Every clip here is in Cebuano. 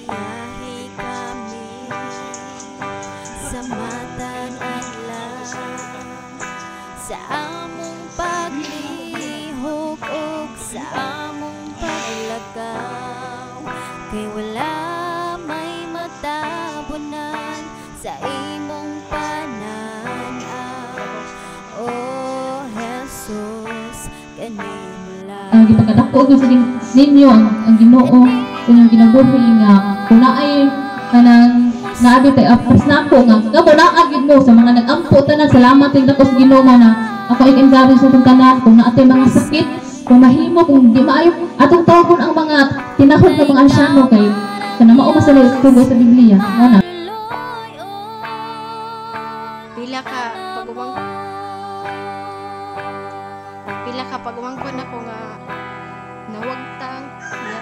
Nagbiyahe kami sa matag adlaw sa among paglihok ug sa among paglakaw, kay wala may matabunan sa imong pananaw, O Jesus, kanimo lang. Ang gipakadako gyud sa ninyo ang Ginoo sa inyong kinabuhi nga kung naay kanang naabi tay apos na ako nga nga mo naa gid mo sa mga nag-ampo tanan. Salamat ting dako sa Ginoo na ako i-encourage sa atong tanan. Kung naa tay mga sakit, kung mahimo, kung di maayo, atong tawgon ang mga tinahod ng mga ansyano kay kana mao masulod sa Biblia mo na. Pila ka pag-umangkon ako nga nawagtang nga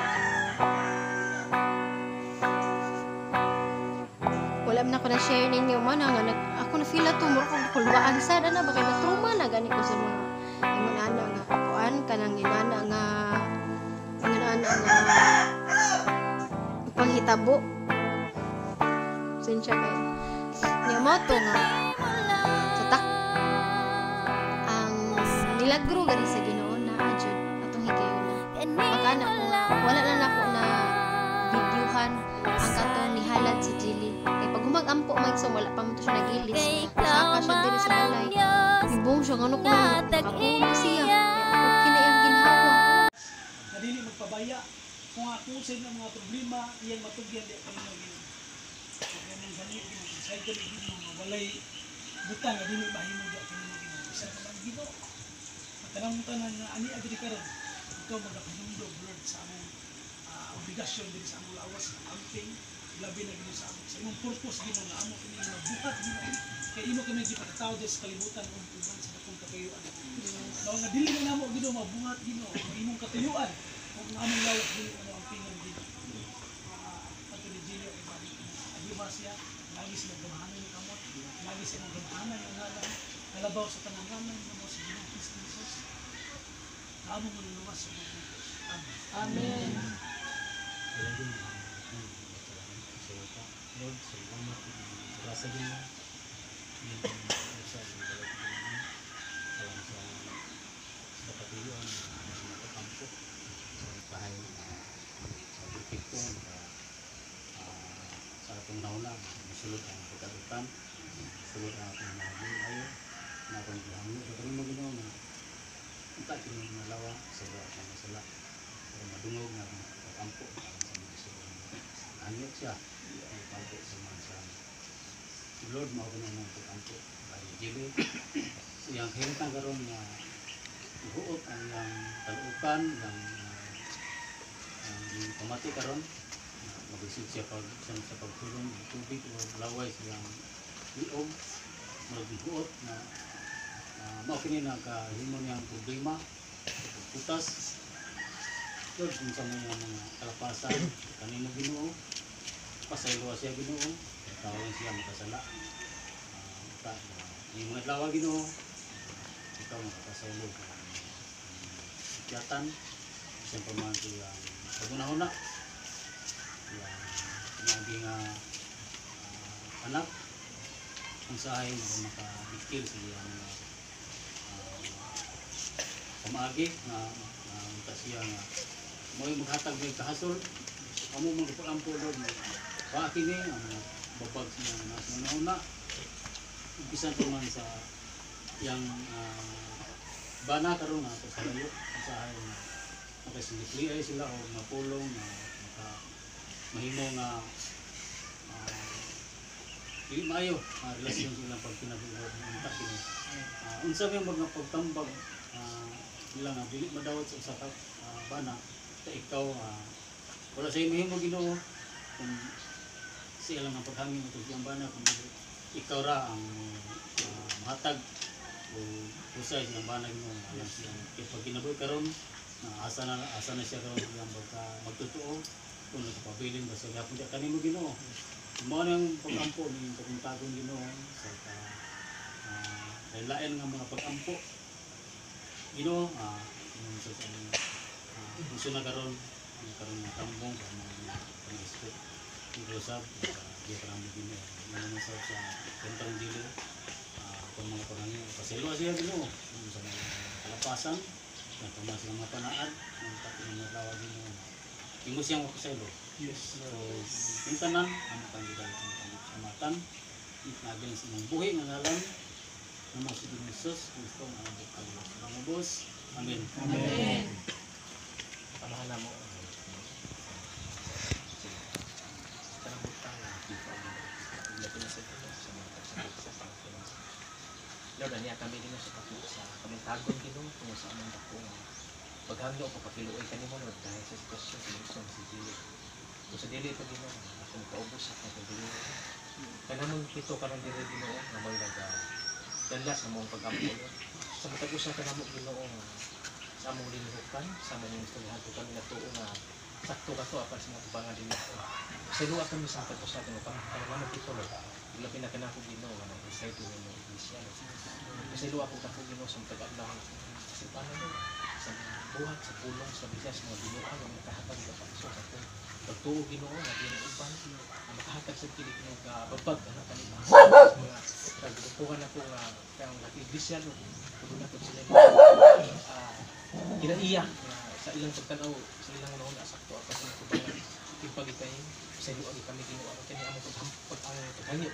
wala man ako na share ninyo mo na nga nag, ako na feel ato mura kog kulbaan sad ana ba, kay na trauma na gani ko sa mga ingon ana nga kuan, kanang inana nga ingon ana nga panghitabo. Sensya kay nya mo to nga sa tak ang milagro gani sa Ginoo na jud atong higayon. Pagkana ko wala na nako na videohan ang katong nihalad si Jilly kay pag humagampo man so wala pa man to siya nagilis. Saka siya diri sa balay, ibong siya ngano ko nakatulog siya. Okay na iyang ginhawa. Na dili magpabaya kung akusin ang mga problema iyang matugyan di kanimo, Ginoo. Kaya nang sani, Ginoo, sa kami, Ginoo, nga walay butang nga dili mahimo di kanimo, Ginoo. Bisan pa man, Ginoo, matanang tanan nga ani diri karon, ikaw magapanumdum, Lord, sa among obligasyon diri sa among lawas nga amping labi na, Ginoo, sa among sa imong purpose, Ginoo, nga amo kini mabuhat, Ginoo, kay imo kami gipakatawo diri sa kalibutan ug uban sa dakong katuyuan. Mao nga dili na namo, Ginoo, mabuhat, Ginoo, ang imong katuyuan kung ang among lawas dili mo ampingon, Ginoo. Pati ni Gilio ay balik na siya, lagi sila gamahanan yung kamot, lagi sila gamahanan yung ngalan, kalabaw sa tanang ngalan mo sa Ginoong Kristo Jesus. Kaamo mo nuluwas sa mga. Amen. Amen. Lord, salamat sa grasa din mo. Sa alang sa katuyuan na makatampo sa bahay sa perfecto sa atong nauna musulod ang pagkalutan, sulod ang atong mga ayo na akong gihangyo sa kanimo, Ginoo, nga unta kini mga lawa sa mga sala pero madungog nga akong pag-ampo alang sa mga sulod. Hangyo siya ang pag sa mga sa Lord, mao kuno ang pag-ampo kay Jimmy sa iyang kahimtang karon nga huot ang iyang talukan, iyang ang pamati karon mag-isip siya pag siya sa pagsulong og tubig o laway sa iyang liog, maghuot na mao kini nagahimo niyang problema putas. Lord, kung sa mga kalapasan kanimo, Ginoo, pasayloa siya, Ginoo, tawon siya makasala. Yung mga adlaw, Ginoo, ikaw makapasaylo uh, bisan pa man sa iyang pagunahuna, iyang pinaagi nga anak kung sahay makabikil sa iyang mga pamaagi nga unta siya nga mo'y maghatag may kahasol amo mga pag-ampo. Lord, pa kini ang mga babag sa iyang mga una bisan pa man sa iyang bana karon nga ato sa layo, usahay nga makasinipli ay sila o mapulong nga maka mahimo nga dili maayo ang relasyon sa ilang pagkinabuhi. Unta kini unsa may mga pagtambag nila nga dili madawat sa usa ka bana ta ikaw wala sa mahimo, Ginoo, kung siya lang ang paghangin mo iyang bana, kung ikaw ra ang mahatag o usay sa iyang bana, Ginoo, alang siyang kay pag kinabuhi karon na asa na siya karon iyang pagka magtotoo kung nagpabilin ba sa gihapon di kanimo, Ginoo. Mao nang pag-ampo ni paguntagon, Ginoo, sa ka lain nga mga pag-ampo, Ginoo, sa puso na karon karon nga tambong sa mga pang-respeto. usab di pa namo Ginoo. Ingon usab sa kentang dili kung mga pangangyo pasayloa siya Ginoo sa mga kalapasan natuma sa mga panaad ang takin mga adlaw Ginoo. Imo siyang mapasaylo. Yes. So, yung tanan, amo kang gidal sa mga naging sa imong buhi nga ngalan namo si Ginoong Jesus Kristo ang among kaluwas. Mga boss. Amen. Amen. Pamahala mo. Kanang butang na kita labi na sa Ginoo sa mga pagsakit sa pangpinang. Lord, aniya kami Ginoo sa pagtuo sa kamintagon Ginoo tungod sa among dako nga paghangyo o pagpakiluoy kanimo Lord dahil sa sitwasyon sa Ginoo sa dili. Kung sa dili pa Ginoo, ako makaubos sa akong kaugalingon. Kanamong pito karon diri Ginoo nga mo'y naga dala sa among pag-ampo Lord. Sa matag usa kanamo Ginoo nga sa among linihukan, sa among istoryahan ko kami natuo nga sakto ka to apan sa mga tubangan din ako. Pasayloa kami sa matag usa Ginoo kanamo pito Lord. Labi na kanako Ginoo nga nag-inside din mo iglesia. Pasayloa ko kako Ginoo sa matag adlaw sa simbahan Lord, sa mga buhat sa pulong sa bigas mga binuang nga makahatag sa pakso sa atong pagtuo Ginoo nga di uban ang makahatag sa kini Ginoo ga babag ana kanila sa mga kagrupuhan nako nga kang iglesia Lord. Kuno nato sila kinaiya nga sa ilang pagtan-aw sa ilang nauna sakto apan sa mga tubangan ipagitay pasayloa gyud kami Ginoo ang kini among paghangyo kami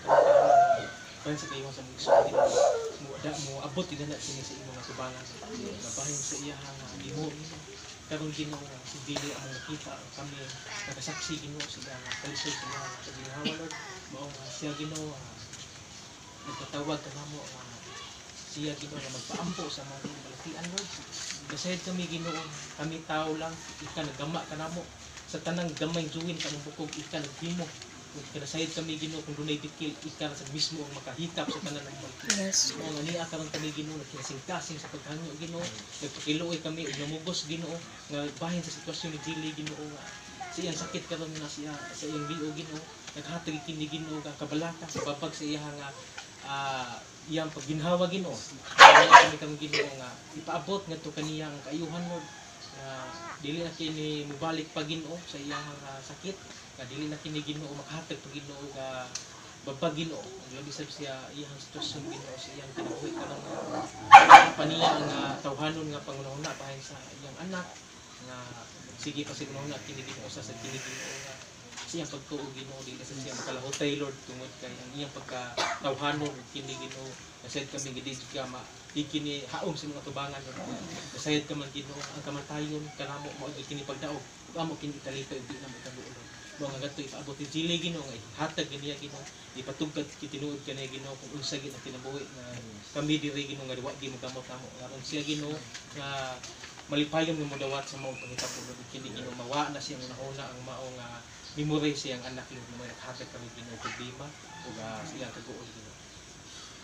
kan sa kayo sa mga igsoon Ginoo mo da mo abot tigana kini sa imong atubangan mabahin sa iya nga ginoo karon Ginoo nga si dili among nakita kami nagasaksi Ginoo sa iya nga kalisod sa iya nga kaginhawa Lord mao nga siya Ginoo nagpatawag kanamo nga siya Ginoo nga magpaampo sa mga balatian Lord. Nasayod kami Ginoo, kami tao lang, ika nagama kanamo sa tanang gamay juwin kanang bukog ika naghimo. Kung kanasayod kami Ginoo kung dunay dikil ika sa mismo ang makahikap sa tanan ng balatian. Yes. Mao nga niya karon kami Ginoo nagkasing-kasing sa paghangyo Ginoo, nagpakiluoy kami ug namugos Ginoo nga bahin sa sitwasyon ni Jilly Ginoo nga sa iyang sakit karon nga siya sa iyang liog Ginoo, naghatag kini Ginoo nga kabalaka sa babag sa iya nga iyang pagginhawa Ginoo. Kaya kami karon Ginoo nga ipaabot ngadto kaniya ang kaayuhan Lord nga dili na kini mobalik pa Ginoo sa iyang sakit, nga dili na kini Ginoo makahatag pa Ginoo nga babag Ginoo. Ug labi sab siya iyang sitwasyon Ginoo sa iyang kinabuhi karon nga paniya ang tawhanon nga pangunahuna bahin sa iyang anak nga sige pa siguro na kini Ginoo sa kini Ginoo nga sa iyang pagtuo Ginoo dili sa siya makalahutay Lord tungod kay ang iyang pagkatawhanon ug kini Ginoo nasayod kami gid ka ma di kini haom sa mga tubangan Lord. Nasayod ka man Ginoo ang kamatayon kanamo mao gyud kini pagdaog ug amo kini ikalipay ug di namo ikaluol Lord. Mao nga gadto ipaabot ni Jilly Ginoo nga ihatag niya Ginoo ipatugkad kitinuod kaniya Ginoo kung unsa gid ang kinabuhi nga kami diri Ginoo nga wa gi mogamot namo aron siya Ginoo nga malipayon nga modawat sa maong panghitabo Lord. Kini Ginoo mawa na siyang una-una ang mao nga memory siyang anak Lord nga naghatag kami Ginoo problema ug sa iyang kaguol Ginoo.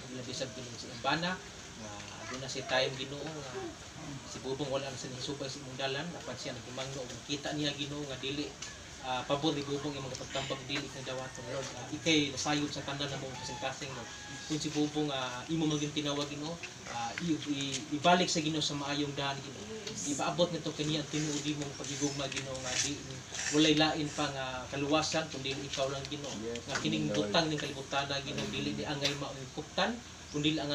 Ug labi sab Ginoo sa iyang bana nga aduna siya time Ginoo nga si Bubong wala na sa nisubay sa imong dalan apan siya nagumangno ug nakita niya Ginoo nga dili pabor ni Bubong imong pagtambag dili kang dawaton Lord. Ikay nasayod sa tanan ng mong kasing-kasing Lord. Kung si Bubong imo maging tinawag Ginoo, ibalik sa Ginoo sa maayong daan Ginoo. Ipaabot nito kaniya ang tinuod imong pagigugma Ginoo nga di walay lain pa nga kaluwasan kundi ikaw lang Ginoo. Nga kining butang ning kalibutan Ginoo dili di angay maong kuptan kundi ang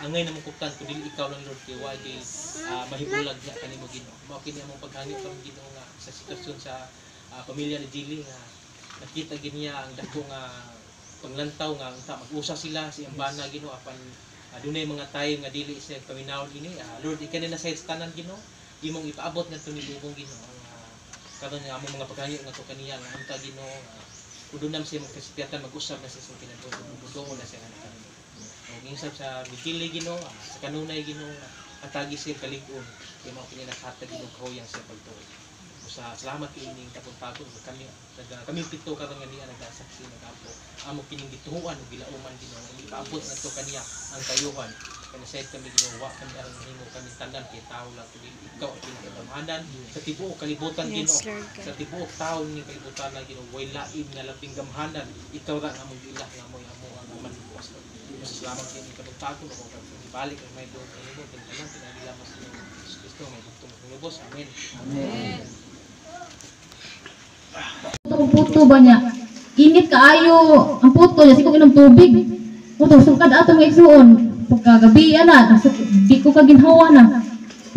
angay namong kuptan kundi ikaw lang Lord kay wa di mahibulag niya kanimo Ginoo. Mao kini among paghangyo karon Ginoo nga sa sitwasyon sa pamilya ni Jilly nga nakita gid niya ang dako nga panglantaw nga unta mag-usa sila si ambana Ginoo apan adunay mga time nga dili siya paminawon ini. Lord ikaw na sa tanan Ginoo imong ipaabot ngadto ni Bubong Ginoo ang karon nga among mga paghangyo ngadto kaniya nga unta Ginoo kung dunam siya magkasipyatan mag-usab na siya sa kinabuhi muduol na siya nga kanino. Og ginsab sa Jilly Ginoo sa kanunay Ginoo atagi siya kalig-on kay mao kini naghatag Ginoo kahuyang sa pagtuo. Sa salamat kay ining tapon-tapon kami kami pito karon nga niya nagasaksi nagaampo amo kining gituhuan ug gilauman Ginoo nga ipaabot ngadto kaniya ang kayuhan kanasayod kami Ginoo wa kami aron mahimo kami tanan kay tawo lang kundi ikaw ang pinakagamhanan sa tibuok kalibutan Ginoo. Yes, Lord God. Sa tibuok tawo ning kalibutan na Ginoo way lain nga labing gamhanan ikaw ra nga among giila nga amoy amo ang manluluwas Lord. Sa salamat kay ining kabugtagon ug ibalik ang may buot kanimo tanan pinagi lamang sa Ginoo Jesus Kristo may bugtong lubos. Amen. Itong puto ba niya? Init kaayo ang puto niya, sikog inom tubig. Mao to sukad ato mga igsuon, pagkagabi ana, di ko kaginhawa na.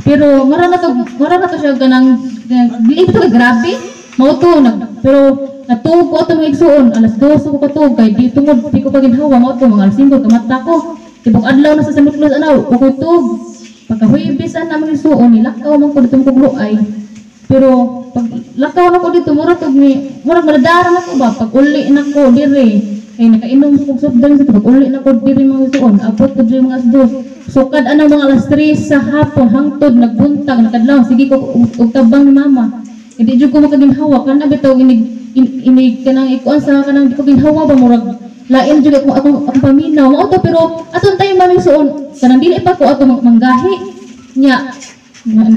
Pero mara na to siya ganang dili to grabe. Mao to nag pero natuog ko ato mga igsuon, alas 2 ko katuog kay di tungod di ko kaginhawa, mao to mga alas 5 kamata ko. Tibok adlaw na sa San Nicolas anaw, ko tuog. Pagka Huwebes ana mga igsuon, nilakaw man ko dito kog luay. Pero pag lakaw na ko dito, mura tog ni murag madadara na ko ba pag uli na ko dire. Kay nakainom ko soft drinks dito, pag uli na ko dire mga igsuon, abot ko dire mga alas 2. Sukad anang mga alas 3 sa hapon hangtod nagbuntag nakadlaw sige ko og tabang ni mama. Hindi jud ko makaginhawa kana bitaw inig inig kanang ikuan sa kanang di ko ginhawa ba, murag lain jud ako akong akong paminaw mao to. Pero aton tayo maming suon kanang dili pa ko ato manggahi nya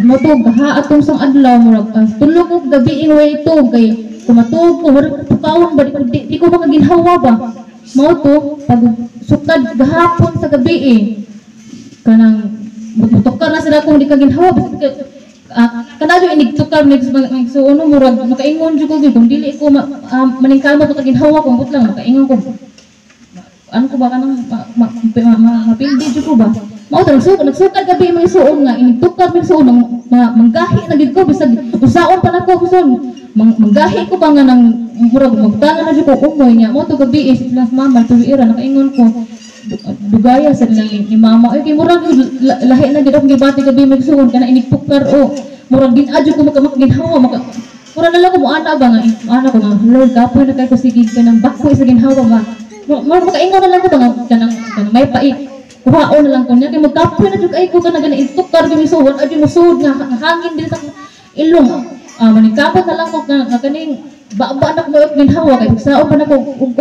mo to gaha atong sang adlaw, murag tulo ko gabi way to kay kumatuog ko, murag pukawon ba, di ko makaginhawa ba. Mao to pag sukad gahapon sa gabi eh, kanang mutukar na sila kung di ka ginhawa, bisag kana jud inig tukar mig so ano, murag makaingon jud ko gyud kung dili ko maningkamot makaginhawa ko, but lang makaingon ko ano ko ba kanang mapildi jud ko ba. Mao to nagsukad gabi mga suon nga inig tukar mig suon manggahi na gid ko bisag usaon pa nako gusto manggahi ko ba nga nang murag magtangan na jud ko umoy niya. Mao to gabi eh, sila mama tuwira nakaingon ko dugaya sa ni mama ay kay murag lahi na gid akong gibati gabi magsuon kana inig tukar o murag gin-adyo ko makaginhawa maka murag na lang ko mo-ana ba nga ana ko nga, "Lord, kapoy na kay ko sige kanang bako sa ginhawa ba." Murag makaingon na lang ko ba nga kanang kanang may pai kuhaon na lang ko niya kay magkapoy na jud ay ko kana gani itukar gami suod adyo mo suod nga hangin diri sa ilong, maningkamot na lang ko nga kaning ba na ko mo ginhawa kay sao pa na ko ug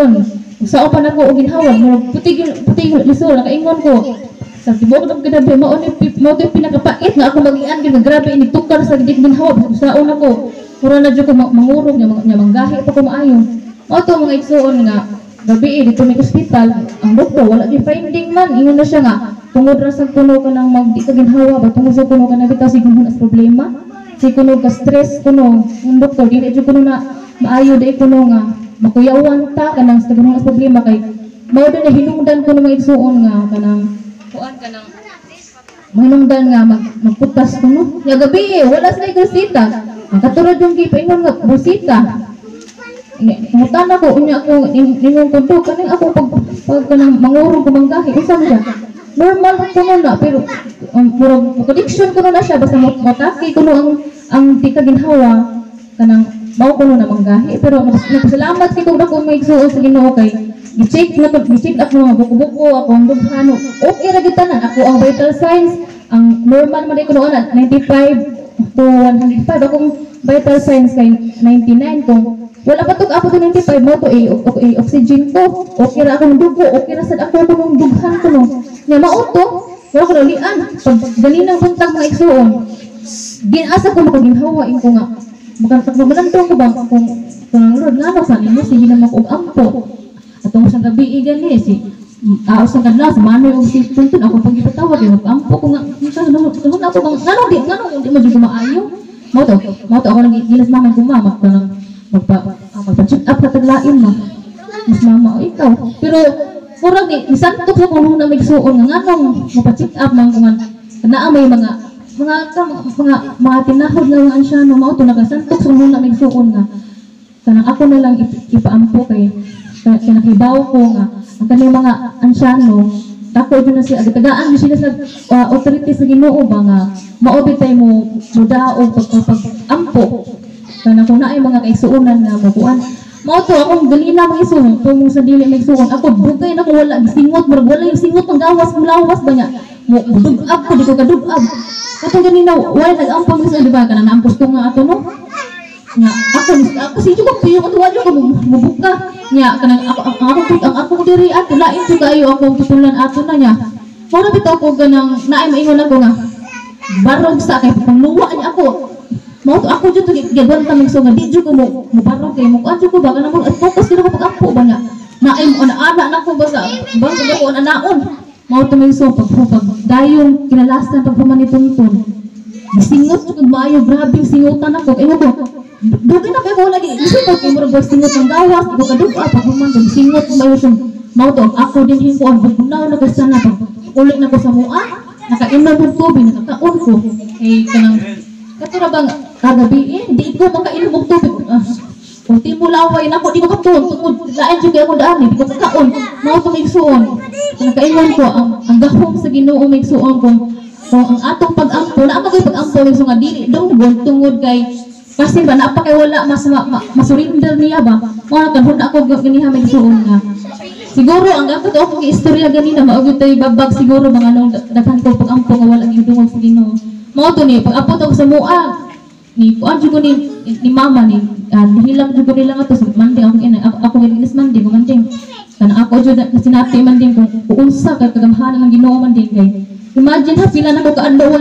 sao pa na ko og ginhawa, murag puti puti lisod. Nakaingon ko sa tibuok ng ginabi, mao ni mao to pinakapait nga ako magian gyud nga grabe inig tukar sa di ginhawa, saon ako mura na jud ko mangurog nya manggahi pa ko maayo. Mao to mga igsuon nga gabi eh, dito may ospital ang doktor wala gyud finding man, ingon na siya nga tungod ra sa kuno ka nang mag di ka ginhawa ba, tungod sa kuno ka na bitaw siguro na problema si kuno ka stress kuno. Ang doktor dili jud kuno na maayo di kuno nga makuyawan ta kanang sa kuno problema kay mao na hinungdan kuno mga igsuon nga kanang kuan kanang mahinungdan nga magputas kuno nya gabi eh, wala sila resita. Ang katulad yung gipaingon nga busita. Pangutan ako unya ako ningon ko to kaning ako pag kanang mangurog ko manggahi unsa man siya, normal kuno na, pero murag addiction kuno na siya, basta motaki kuno ang di ka ginhawa kanang mao kuno na manggahi. Pero nagpasalamat kay kung dako may igsuon sa Ginoo kay gi-check na to, gi-check ako mga buko-buko ako ang dughan, okay ra gyud tanan. Ako ang vital signs ang normal man kuno ana 95 to 105, akong vital signs kay 99. Kung wala pa to ako to 95 mo to eh, okay, oxygen ko okay ra, akong dugo okay ra sad, ako kunong dughan ko no nya mao to wala ko nalian. Pag galinang buntag mga igsuon, ginasa ko makaginhawa ko nga makanang ko ba kung Lord ngano sa nimo sige na mako og ampo atong sa gabi gani si aos sa kadlaw sa manoy og si Tuntun ako pag gipatawag eh, ampo ko nga unsa no ako bang ngano di mo jud maayo. Mao to ako nang gilas mama ko mama kanang magpa check up ka taglain ma mas mama o ikaw, pero murag ni nisantok sa kuno na migsuon nga nganong mapa-check up man ko nga naa may mga tinahod nga mga ansyano. Mao to nakasantok sa kuno na migsuon nga kanang ako na lang ipaampo kay kay nakibaw ko nga ang kaning mga ansyano dako jud na siya agitagaan jud sila sa authority sa Ginoo ba nga mao bitay mo mudaog pag ampo kanang kung naay mga kaigsuonan nga mokuan. Mao to akong galina mga isuon tungong sa dili may isuon ako dugay na ko wala gisingot, murag wala yung singot ang gawas ng lawas ba niya mo dugab ko, di ko kadugab. Katong ganina wala nag-ampo mga isuon, di ba kanang naampos ko nga ato no nga ako ako si ko piyo ko tuwa ko mubuka nya kanang ako ang ako ang ako diri ato lain jud kaayo akong tutulan ato na nya. Mao na bitaw ko ganang naay maingon ako nga barog sa kay pangluwa niya ako. Mao to ako jud to gigwan ta so nga di jud ko mo barog kay mo kuan jud ko ba kanang mo focus jud ako pag-ampo ba nya naay mo ana na ko ba sa bang ko anaon. Mao to may so pag dayong kinalasan pag human ni Tuntun gisingot jud maayo, grabing singutan ako. Ingon ko Dugay na kayo wala gi isip ko murag singot ng gawas ko kadugay pag human kung singot ko mayo siyang mao to ako din himpuan bugnaw na ko sana pag uli na ko sa mua nakainom og tubig nakakaon ko eh kanang kato ra bang kagabi eh di ko makainom og tubig. Kung timo laway nako di ko katuon tungod lain jud kay akong daan di ko kakaon mao to migsuon. Nakaingon ko ang gahom sa Ginoo migsuon kung ang atong pag-ampo naa magoy pag-ampo migsuon nga dili dunggon tungod kay kasi ba naa pa kay wala mas masurinder niya ba mao na kanhud ako ganiha migsuon nga siguro ang gato to akong istorya ganina mao gyud tay babag siguro mga nung daghan ko pag-ampo nga wala gyud dungog sa Ginoo. Mao to ni pag-ampo to sa mua ni kuan jud ko ni mama ni nihilak jud ko nila nga to sa Monday ako ina ako ginis Monday ko manding kanang ako jud na sinapi manding kung unsa kay kagamhanan ng Ginoo manding kay imagine ha pila nako kaadlaw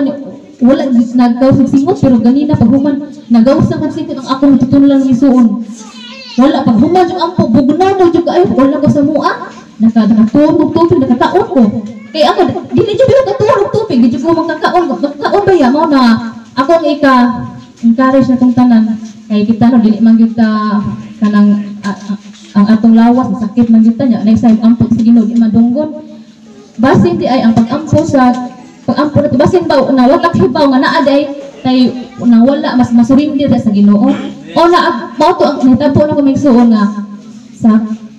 wala naggaw sa singot pero ganina pag human nagaw sa singot ang akong tutunlan misuon wala pag human jud ampo bugnaw mo jud kaayo wala ko sa mua nakatuon og tubig nakakaon ko kay ako dili jud ko katuon og tubig di jud ko makakaon makakaon ba ya mao na akong ika encourage na tong tanan kay kita no dili man gyud ta kanang ang atong lawas sakit man gyud ta nya next time ampo sa Ginoo di madunggon basin di ay ang pag-ampo sa pag-ampo na to basin ba na wala hibaw nga naa day tay na wala mas masurrender sa Ginoo o na mao to ang nahitabo na ko migsuon nga sa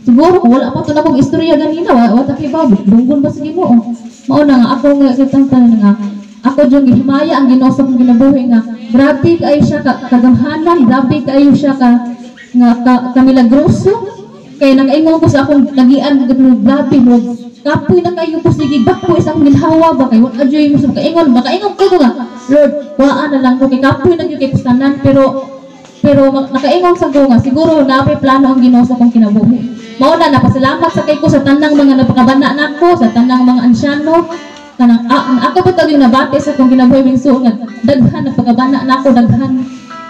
siguro kung wala pa to na akong istorya ganina wala hibaw dunggon ba sa Ginoo mao na nga ako nga kitang tanan nga ako jud gihimaya ang Ginoo sa akong kinabuhi nga grabe kaayo siya kagamhanan, grabe kaayo siya kamilagroso. Kay nakaingon ko sa akong lagian grabe mo kapoy na kayo ko sige bakpo sa akong ginhawa ba kay wala joy mo sa makaingon makaingon ko nga Lord kuhaan na lang ko kay kapoy na gyud kay tanan pero nakaingon sa ko nga siguro na may plano ang Ginoo sa akong kinabuhi. Mao na napasalamat sa kay ko sa tanang mga napakabana nako sa tanang mga ansyano kanang ako pa tawag nabati sa akong kinabuhi mingsuon nga daghan nagpakabana nako daghan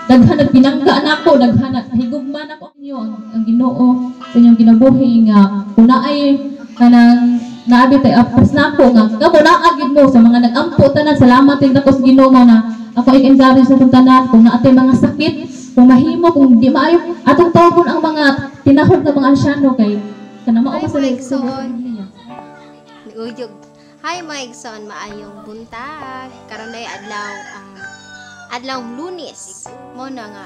nagpinangga nako daghan nahigugma nako ninyo ang Ginoo sa inyong kinabuhi nga kung naay kanang naabi tay apas nako nga kamo naa gid mo sa mga nag-ampo tanan salamat din ako sa Ginoo na ako i-encourage sa atong tanan kung naa tay mga sakit kung mahimo kung di maayo atong tawgon ang mga tinahod nga mga ansyano kay kanang mao pa sa Uyog. Hi mga igsoon, maayong buntag. Karon ay adlaw adlaw Lunes. Mo na nga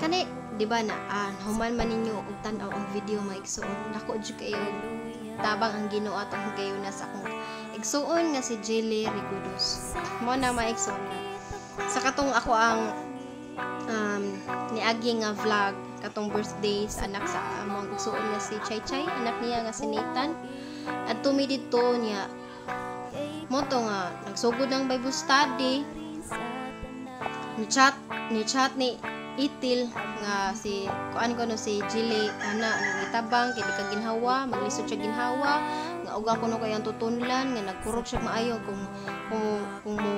kani di ba na human man ninyo og tan-aw ang video mga igsoon. Dako jud kayo tabang ang Ginoo atong higayuna sa akong igsoon nga si Jelly Rigudos. Mo na mga igsoon nga sa katong ako ang niagi nga vlog katong birthday sa anak sa among igsoon nga si Chay Chay, anak niya nga si Nathan. At tumi didto niya mo to nga nagsugod ng Bible study ni chat ni Itil nga si kuan ko no si Jilly ana ngitabang kay di ka ginhawa maglisod siya ginhawa nga uga kuno kay ang tutunlan nga nagkurog siya maayo kung mo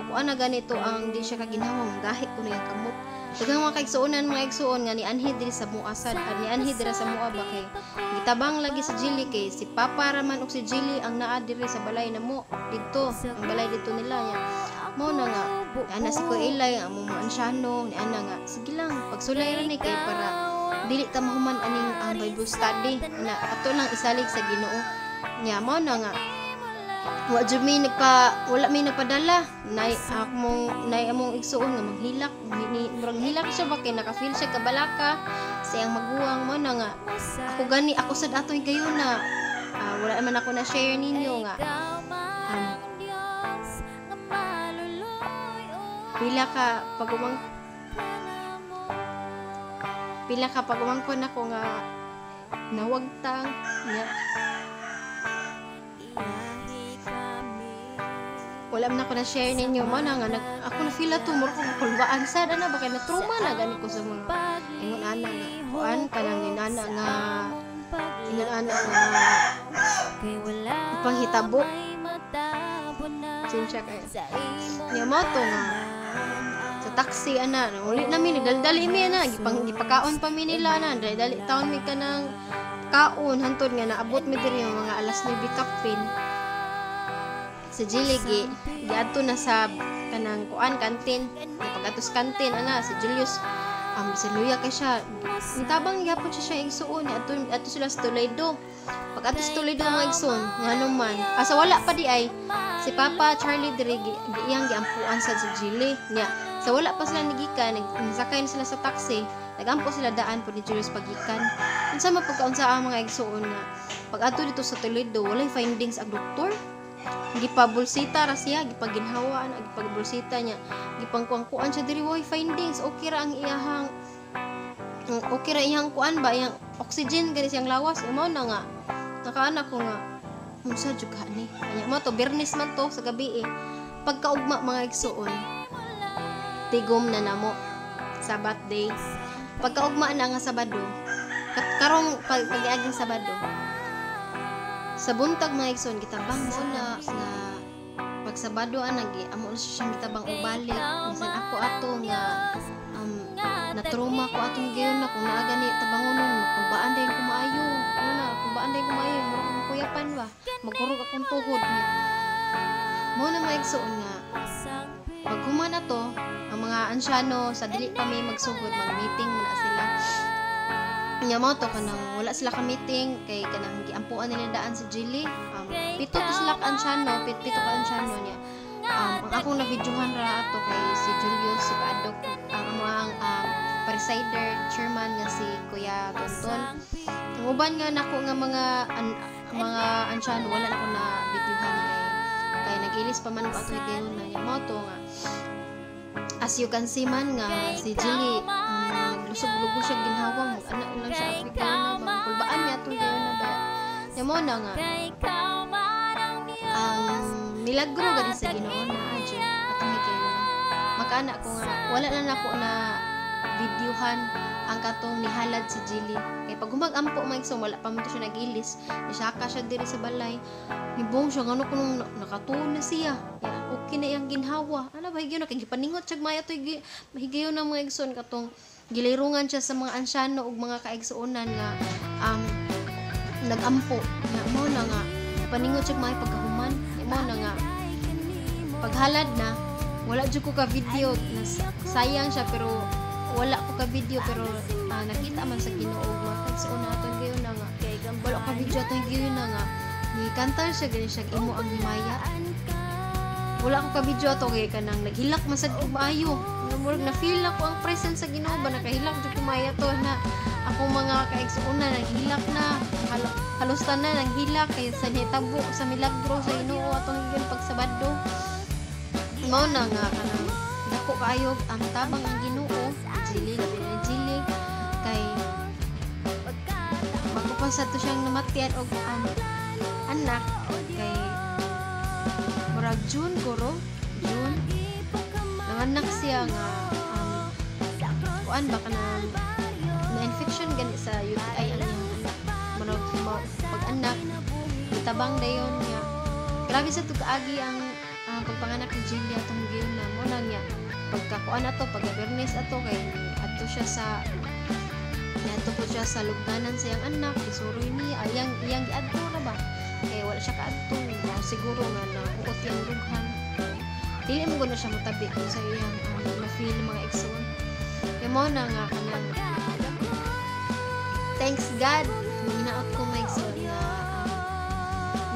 kuan na ganito ang di siya kaginhawa gahi kuno yang kamot. Daghang mga kaigsuonan mga igsuon nga nianhi diri sa mua sad nianhi diri sa mua ba kay gitabang lagi si Jilly kay si Papa ra man og si Jilly ang naa diri sa balay namo didto ang balay didto nila nya mo na nga ana si Kuya Eli ang among mga ansyano ni ana nga sige lang pagsulay ra ni kay para dili ta mahuman aning ang Bible study na ato lang isalig sa Ginoo nya mo na nga wa jud mi wala mi nagpadala nay akong nay among igsuon nga manghilak murag hilak siya ba kay naka-feel siya kabalaka sa iyang maguwang mo na nga ako gani ako sad ato higayuna wala man ako na share ninyo nga pila ka pagumangkon ako nga nawagtang nya wala man ako na share ninyo mo na nga ako na feel ato mura ko kulbaan sad ana ba kay na trauma na gani ko sa mga ingon ana nga kuan kanang inana nga ingon ana nga panghitabo sinsya kayo nya mo to nga sa taxi ana uli nami nagdaldali mi ana gipakaon pa mi nila ana dali taon mi kanang kaon hantod nga naabot mi diri mga alas 9 kapin. Sa Jilly giadto na sa kanang kuan kantin pag-atos kantin ana si Julius Bisan luya kay siya, mitabang gihapon siya siya igsuon niya ato ato sila sa Toledo. Pag ato sa Toledo, mga igsoon, ngano man asa wala pa di ay si Papa Charlie diri iyang giampuan sa Gili niya. Sa wala pa sila nigikan, nagsakay na sila sa taxi, nagampo sila daan po ni Julius pagikan. Unsa man pagkaunsa ang mga igsuon nga pag ato dito sa Toledo, walay findings ang doktor. Gipabulsita ra siya, gipaginhawa na, gipagbulsita niya, gipangkuang-kuan siya diri, way findings. Okay ra ang iyahang, okay ra iyang kuan ba, iyang oxygen gani siyang lawas. Mao na nga nakaanak ko nga unsa jud ka ni. Anya mo to, Biyernes man to sa gabi eh. Pagkaugma, mga igsuon, tigom na namo Sabbath day. Pagkaugma na nga Sabado, karong pag Sabado sa buntag, mga igsoon, gitabang mo na nga pag Sabado ana gi amo na siya siyang gitabang og balik. Bisan ako ato nga na trauma ko atong gayon na kung naa gani tabangonon, makulbaan dayon ko maayo, ano na, kulbaan dayon ko maayo, murag akong kuyapan ba, magkurog akong tuhod niya. Mo na, mga igsoon, nga pag human na to ang mga ansyano, sa dili pa may magsugod, mag-meeting muna sila. Nya mo to kanang wala sila ka meeting kay kanang giampuan nila daan si Jilly. Pito to sila ka ansyano, pito ka ansyano niya. Ang akong na-videohan ra ato kay si Julius, si Padok, ang among presider, chairman nga si Kuya Tonton. Ang uban nga nako nga mga ansyano, wala na ako na videohan kay nag-ilis pa man ko ato gayon na. Nya mo to nga as you can see man nga si Jilly, naglusog-lugos siya ginhawa mo anak lang siya ato gayon na ba, kulbaan niya atong gayon na ba. Nya mo na nga ang milagro gani sa Ginoo na adyo atong higayon na makaana ko nga wala na nako na videohan ang katong nihalad si Jilly kay pag humag-ampo, mga igsoon, wala pa man to siya nag-ilis. Nisaka siya diri sa balay, nibong siya ngano kunong nakatuon na siya ya, okay na iyang ginhawa ana ba. Higayon na kay gipaningot siya maya to higayon na, mga igsoon, katong gilirungan siya sa mga ansyano ug mga kaigsuonan nga nagampo nga. Mo na nga paningot siya maya pagkahuman. Mo na nga paghalad na, wala jud ko ka video. Sayang siya, pero wala ko ka video, pero nakita man sa Ginoo mga kaigsuonan ato gayon na nga wala ka video ato gayon na nga ni kanta siya gani siya "Imo ang Himaya." Wala ko ka video ato kay kanang naghilak man sad ko maayo. Murag na feel ako ang presence sa Ginoo ba, nakahilak jud ko maayo to na akong mga kaigsuonan naghilak na, halos tanan naghilak kay sa nitabo sa milagro sa Ginoo atong higayon pag Sabado. Mao na nga kanang dako kaayo ang tabang ang Ginoo Jili, labi na Jili, kay bago pa sa to siyang namatian og anak, kay murag June guro, June nanganak siya nga kuan ba, kanang na infection gani sa UTI ang iyang anak. Murag pag anak itabang dayon niya. Grabe sa tugaagi ang pagpanganak ni Jilly atong gayon na. Mo na niya pagkakuan ato, pagka Biyernes ato, kay adto siya sa niadto po siya sa lugnanan sa iyang anak, isuroy niya iyang iyang giadto ra ba kay wala siya kaadto. Mao siguro nga nauot iyang dughan, dili mo gud na siya motabi kung sa iyang na feel, mga igsoon. Kay mo na nga kanang thanks God, hinaot ko, mga igsoon, nga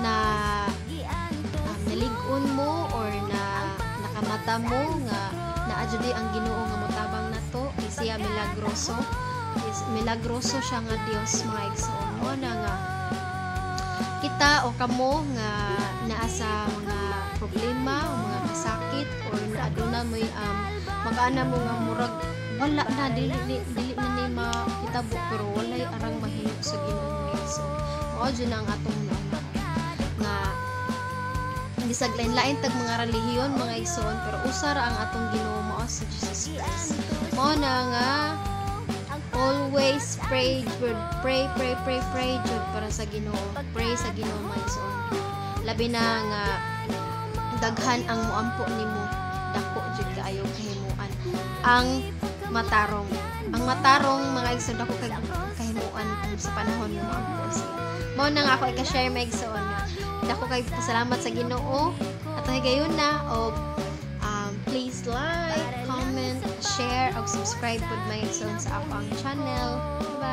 na nalig-on mo or na nakamata mo nga naa jud ang Ginoo nga motabang nato kay siya milagroso is milagroso siya nga Dios, mga igsoon. Mo na nga kita o kamo nga naa sa mga problema o mga kasakit or aduna mo'y makaana mo nga murag wala na, dili na ni mahitabo, pero walay arang mahimo sa Ginoo, mga igsoon. Mao jud na ang atong nauna nga bisag lain-lain tag mga relihiyon, mga igsoon, pero usa ra ang atong Ginoo, mao si Jesus Christ. Mao na nga always pray jud, pray, pray, pray, pray jud para sa Ginoo, pray sa Ginoo, mga igsoon, labi na nga daghan ang moampo nimo. Dako jud kaayo kahimuan ang matarong, ang matarong, mga igsoon. Dako kay kahimuan kung sa panahon nga moampo siya. Mao na nga ako ika-share, mga igsoon, nga dako kay pasalamat sa Ginoo at higayon na og please like, comment, share. share ug subscribe pud mga igsoon sa ako ang channel. Bye.